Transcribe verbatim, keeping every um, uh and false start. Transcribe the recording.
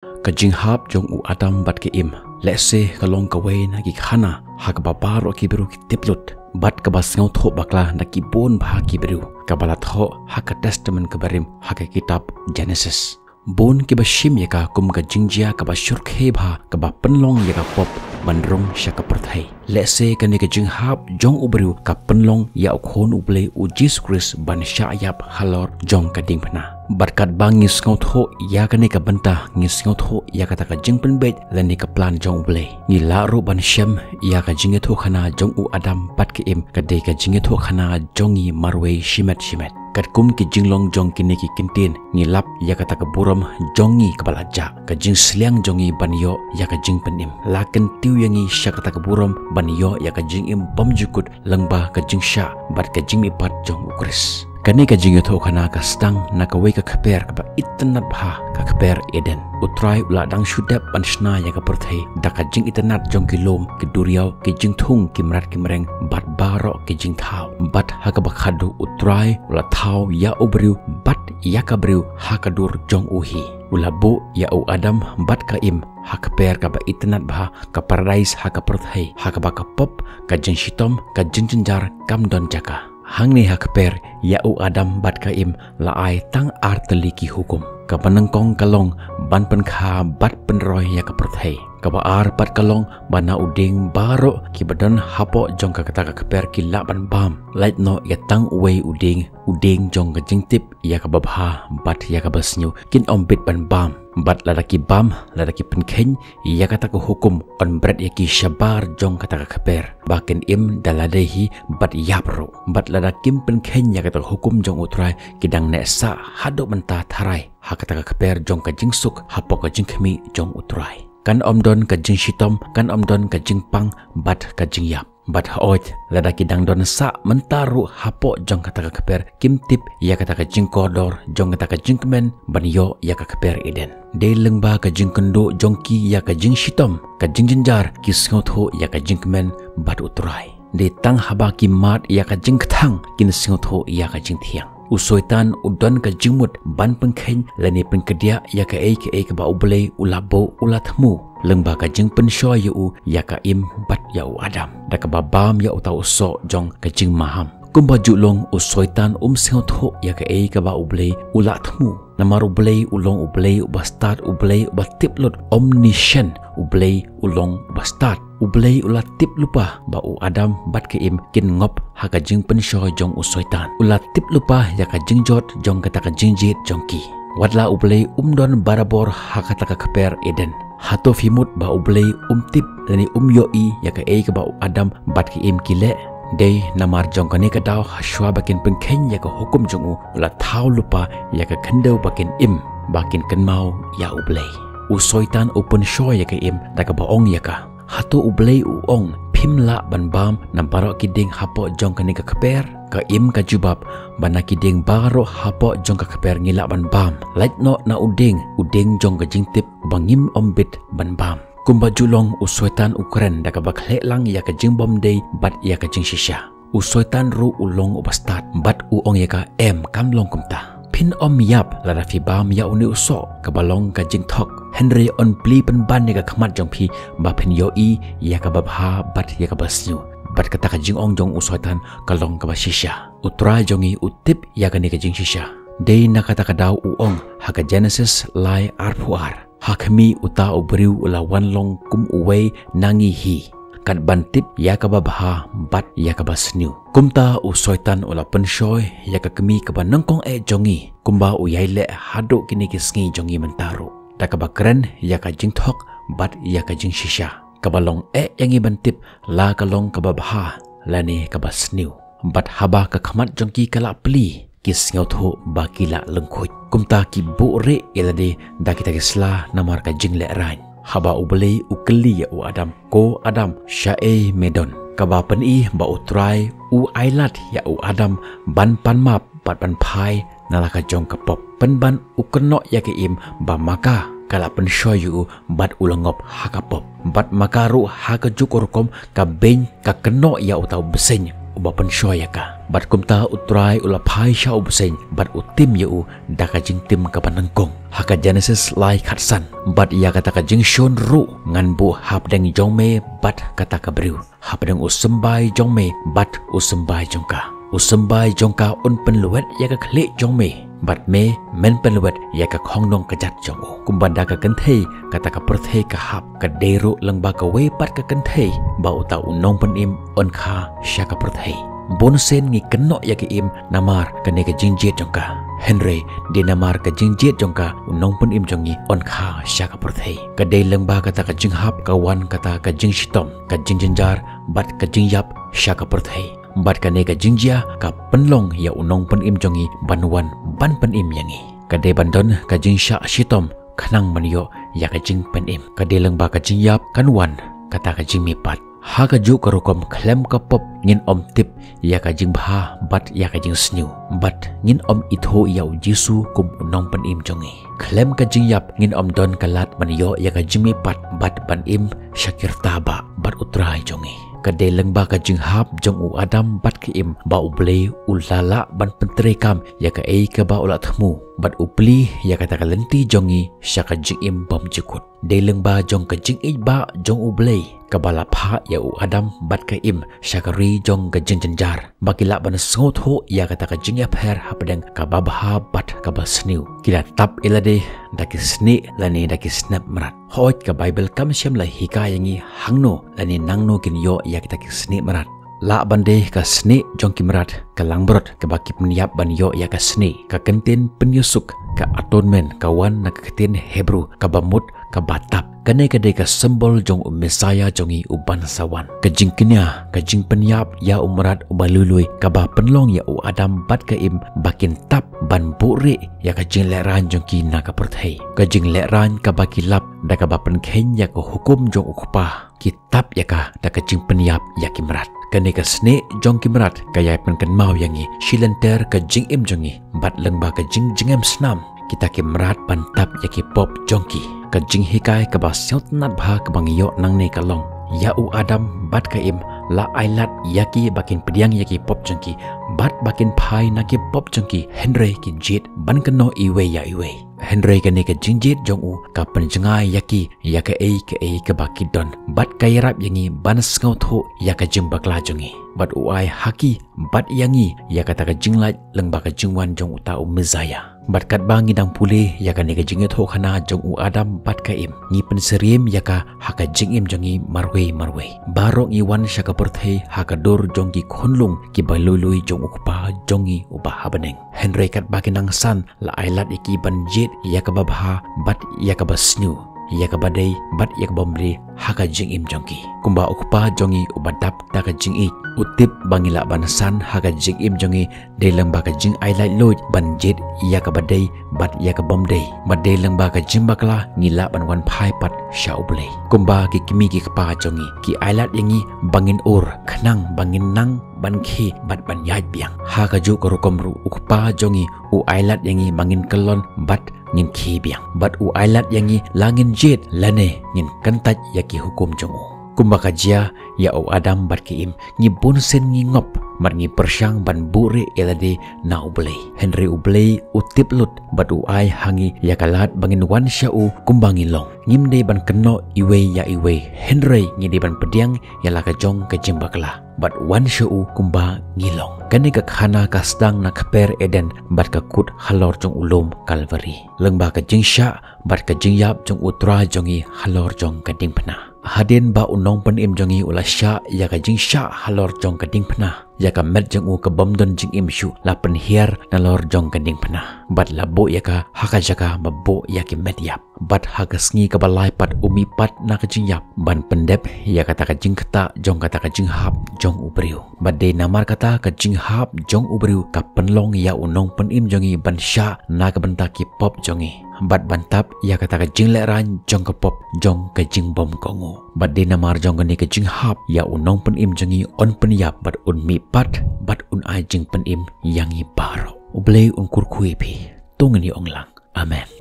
Ka jinghap jong u Adam bad ka Im, lehse ka long kawei na ki khana ha kaba baroh ki briew ki tip lut, bad kaba sngewthuh bakla na ki bun bha ki briew, kaba la thoh ha ka Testament kaba rim ha ka kitab Genesis. Bun kiba shim ïa ka kum ka jingjia kaba shyrkhei bha kaba pynlong ïa ka pop ban rung sha ka pyrthei. Lehse kane ka jinghap jong u briew ka pynlong ïa u Khun u Blei u Jisu Khrist ban shah ïap halor jong ka diengphna. Bad katba ngi sngewthuh ïa kane ka bynta, ngi sngewthuh ïa kata ka jingpynbeit lane ka plan jong u Blei. Ngi lah ruh ban shem ïa ka jingïathuhkhana jong u Adam bad ka Im, ka dei ka jingïathuhkhana jong ngi marwei shimet shimet. Katkum ki jinglong jong kine ki kyntien, ngi lap ïa kata ka burom jong ngi kaba la jah, ka jingsliang jong ngi ban ïoh ïa ka jingpynim. La kyntiew ïa ngi sha kata ka burom ban ïoh ïa ka jingim bymjukut lyngba ka jingshah bad ka jingmihpat jong u Khrist. Kane ka jingïathuhkhana ka sdang na kawei ka kper kaba itynnad bha, ka kper Eden. U Trai u la dang shu dep ban shna ïa ka pyrthei da ka jingitynnad jong ki lum, ki duriaw, ki jingthung, ki mrad ki mreng, bad baroh ki jingthaw. Bad ha kaba khatduh u Trai u la thaw ïa u briew bad ïa ka briew ha ka dur jong u hi. U la buh ïa u Adam bad ka Im ha ka kper kaba itynnad bha, ka paradais ha ka pyrthei, ha kaba ka pop, ka jingshitom, ka jingjynjar kam don jaka. Hangne ha ka kper ïa u Adam bad ka Im la ai tang ar tylli ki hukum. Kaba nyngkong ka long ban pynkha bad pynroi ïa ka pyrthei. Kaba ar pat ka long ba na u dieng baroh kiba don hapoh jong kata ka kper ki lah ban bam, lait noh ïa tang uwei u dieng, u dieng jong ka jingtip ïa kaba bha bad ïa kaba sniew, kin ym bit ban bam. Bad lada ki bam, lada ki pynkheiñ ïa kata ka hukum, yn bret ïa ki shabar jong kata ka kper, ba kin im da lade hi bad ïap ruh. Bad lada kim pynkheiñ ïa kata ka hukum jong u Trai, ki dang neh sah haduh mynta tharai ha kata ka kper jong ka jingsuk hapoh ka jingkhmih jong u Trai. Kan ym don ka jingshitom, kan ym don ka jingpang bad ka jingïap. Bad hooid, lada ki dang don sah mynta ruh hapoh jong kata ka kper, kim tip ïa kata ka jingkordor jong kata ka jingkmen ban ïoh ïa ka kper Eden. Dei lyngba ka jingkynduh jong ki ïa ka jingshitom, ka jingjynjar, ki sngewthuh ïa ka jingkmen bad u Trai. Dei tang haba ki mad ïa ka jingkthang kin sngewthuh ïa ka jingthiang. U Soitan u don ka jingmut ban pynkheiñ lane pynkdiah ïa kaei kaei kaba u Blei u la buh, u la thmu, lyngba ka jingpynshoi ïa u, ïa ka Im bad ïa u Adam, da kaba bam ïa uta u soh jong ka jingmaham. Kumba ju long, u Soitan um sngewthuh ïa kaei kaba u Blei u la thmu. Namar u Blei u long u Blei uba stad, u Blei uba tip lut, omniscient, u Blei u long uba stad. U Blei u la tip lypa ba u Adam bad ka Im kin ngop ha ka jingpynshoi jong u Soitan. U la tip lypa ïa ka jingjot jong kata ka jingjied jong ki. Wat la u Blei um don barabor ha kata ka kper Eden, hato phi mut ba u Blei um tip lane um ïohi ïa kaei kaba u Adam bad ka Im ki leh? Dei namar jong kane ka daw, hashwa ba kin pynkheiñ ïa ka hukum jong u, u la thaw lypa ïa ka khyndew ba kin im, ba kin kynmaw ïa u Blei. U Soitan u pynshoi ïa ka Im da kaba ong ïa ka, hato u Blei u ong phim lah ban bam na baroh ki dieng hapoh jong kane ka kper? Ka Im ka jubab ba na ki dieng baroh hapoh jong ka kper ngi lah ban bam, lait noh na u dieng, u dieng jong ka jingtip, uba ngim ym bit ban bam. Kumba ju long, u Soitan u kren da kaba khleh lang ïa ka jingbymdei bad ïa ka jingshisha. U Soitan ruh u long uba stad bad u ong ïa ka, em, kam long kumta. Phin ym ïap lada phi bam ïa une u soh kaba long ka jingthok. Hynrei yn plie pynban ïa ka khmat jong phi ba phin ïohi ïa kaba bha bad ïa kaba sniew. Bad kata ka jingong jong u Soitan ka long kaba shisha. U Trai jong ngi u tip ïa kane ka jingshisha. Dei na kata ka daw u ong ha ka Genesis lai arphew ar, ha khmih uta u briew u la wan long kum uwei na ngi hi, kat ban tip ïa kaba bha bad ïa kaba sniew. Kumta u Soitan u la pynshoi ïa ka kmie kaba nyngkong eh jong ngi, kumba u ïai leh haduh kine ki sngi jong ngi mynta ruh, da kaba kren ïa ka jingthok bad ïa ka jingshisha. Kaba long eh ïa ngi ban tip la ka long kaba bha lane kaba sniew. Bad haba ka khmat jong ki ka la plie, ki sngewthuh ba ki la lyngkhuid. Kumta ki buhrieh ïa lade da kita ki sla namar ka jinglehrain. Haba u Blei u kylli ïa u Adam, ko Adam, shaei me don? Kaba pyni ba u Trai u ailad ïa u Adam ban pan map bad ban phai na la ka jong ka pop. Pynban u kynnoh ïa ka Im ba ma ka ka la pynshoi ïa u bad u la ngop ha ka pop. Bad ma ka ruh ha kajuh ka rukom ka beiñ, ka kynnoh ïa uta u bseiñ uba pynshoi ïa ka. Bad kumta U Trai u la phai sha u bseiñ, bad u tim ïa u da ka jingtim kaba nyngkong, ha ka Jenesis lai khatsan. Bad ïa kata ka jingshun ruh ngan buh hapdeng jong me bad kata ka briew, hapdeng u symbai jong me bad u symbai jong ka. U symbai jong ka un pynlwet ïa ka khlieh jong me, bad me men pynlwet ïa ka khongdong kjat jong u. Kumba da ka kynthei kata ka pyrthei ka hap, ka dei ruh lyngba kawei pat ka kynthei ba uta u nongpynim un kha sha ka pyrthei. Bunsien ngi kynnoh ïa ka im namar kane ka jingjied jong ka, hynrei dei namar ka jingjied jong ka u nongpynim jong ngi un kha sha ka pyrthei. Ka dei lyngba kata ka jinghap ka wan kata ka jingshitom, ka jingjynjar bad ka jingïap sha ka pyrthei. Bad kane ka jingjia ka pynlong ïa u nongpynim jong ngi ban wan ban pynim ïa ngi. Ka dei ban don ka jingshah shitom khnang ban ïoh ïa ka jingpynim. Ka dei lyngba ka jingïap kan wan kata ka jingmihpat. Ha kajuh ka rukom khlem ka pop ngin ym tip ïa ka jingbha bad ïa ka jingsniew, bad ngin ym ithuh ïa U Jisu kum u nongpynim jong ngi. Khlem ka jingïap ngin ym don ka lad ban ïoh ïa ka jingmihpat bad ban im sha ki rta bah bad U Trai jong ngi. Ka dei lyngba ka jinghap jong u Adam bad ka Im ba U Blei u la lah ban pyntreikam ïa kaei kaba u la thmu, bad u plie ïa kata ka lynti jong ngi sha ka jingim bymjukut. Dei lyngba jong ka jingïeit bah jong U Blei kaba la phah ïa u Adam bad ka Im sha ka ri jong ka jingjynjar, ba ki lah ban sngewthuh ïa kata ka jingïapher hapdeng kaba bha bad kaba sniew. Ki la tap ïa lade da ki snieh lane da ki snep mrad. Hooid, ka Baibl kam shym la hikai ïa ngi hangno lane nangno kin ïoh ïa kita ki snieh mrad. Lah ban dei ka snieh jong ki mrad ka langbrot kaba ki pynïap ban ïoh ïa ka snieh. Ka kyntien pynïasuk, ka atonement, ka wan na ka ktien Hebru kaba mut kaba tap. Kane ka dei ka symbol jong u Messaïah jong ngi uban sa wan. Ka jingkñia, ka jingpynïap ïa u mrad uba lui lui kaba pynlong ïa u Adam bad ka Im ba kin tap ban buhrieh ïa ka jinglehrain jong ki na ka pyrthei. Ka jinglehrain kaba ki lap da kaba pynkheiñ ïa ka hukum jong U Kpa, ki tap ïa ka da ka jingpynïap ïa ki mrad. Kane ka snieh jong ki mrad ka ïai pynkynmaw ïa ngi shi lynter ka jingim jong ngi, bad lyngba ka jingjngem snam kita ki mrad ban tap ïa ki pop jong ki. Ka jinghikai kaba sngewtynnat bha kaba ngi ïoh nangne ka long, ïa u Adam bad ka Im la ailad ïa ki ba kin pdiang ïa ki pop jong ki bad ba kin phai na ki pop jong ki, hynrei ki jied ban kynnoh iwei ïa iwei. Hynrei kane ka jingjied jong u ka pynjngai ïa ki ïa kaei kaei kaba ki don, bad ka ïarap ïa ngi ban sngewthuh ïa ka jingbakla jong ngi. Bad u ai ha ki bad ïa ngi ïa kata ka jinglait lyngba ka jingwan jong uta u Messaïah. Bad katba ngi dang pule ïa kane ka jingïathuhkhana jong u Adam bad ka Im, ngi pynsyriem ïa ka ha ka jingim jong ngi marwei marwei. Baroh ngi wan sha ka pyrthei ha ka dur jong ki khunlung kiba lui lui jong U Kpa jong ngi uba ha bneng. Hynrei katba ki nang san, la ailad ïa ki ban jied ïa kaba bha bad ïa kaba sniew, ïa kaba dei bad ïa kaba ym dei ha ka jingim jong ki. Kumba U Kpa jong ngi uba dap da ka jingïeit u tip ba ngi lah ban san ha ka jingim jong ngi dei lyngba ka jingailad luid ban jied ïa kaba dei bad ïa kaba ym dei, bad dei lyngba ka jingbakla ngi lah ban wan phai pat sha U Blei. Kumba ki kmie ki kpa jong ngi, ki ailad ïa ngi ba ngin ur khnang ba ngin nang ban khie bad ban ïaid biang. Ha kajuh ka rukom ruh U Kpa jong ngi u ailad ïa ngi ba ngin kyllon bad ngin khie biang, bad u ailad ïa ngi la ngin jied lane ngin kyntait ïa ki hukum jong u. Kumba ka jia ïa u Adam bad ka Im, ngi bunsien ngi ngop bad ngi pyrshang ban buhrieh ïa lade na U Blei. Hynrei U Blei u tip lut bad u ai ha ngi ïa ka lad ba ngin wan sha u kumba ngi long. Ngim dei ban kynnoh iwei ïa iwei, hynrei ngi dei ban pdiang ïa la ka jong ka jingbakla bad wan sha u kumba ngi long. Kane ka khana ka sdang na kper Eden bad ka kut halor jong u lum Kalbari, lyngba ka jingshah bad ka jingïap jong U Trai jong ngi halor jong ka diengphna. Hadien ba u nongpynim jong ngi u la shah ïa ka jingshah halor jong ka diengphna, ïa ka met jong u ka bym don jingim shuh la pynhiar nalor jong ka diengphna, bad la buh ïa ka ha ka jaka ba buh ïa ki met ïap. Bad ha ka sngi kaba lai pat u mihpat na ka jingïap ban pyndep ïa kata ka jingktah jong kata ka jinghap jong u briew. Bad dei namar kata ka jinghap jong u briew ka pynlong ïa u nongpynim jong ngi ban shah na ka bynta ki pop jong ngi, bad ban tap ïa kata ka jinglehrain jong ka pop jong ka jingbymkohnguh. Bad dei namar jong kane ka jinghap ïa u nongpynim jong ngi un pynïap bad un mihpat bad un ai jingpynim ïa ngi baroh. U Blei un kyrkhu ïa phi. To ngin ïa ong lang. Amen.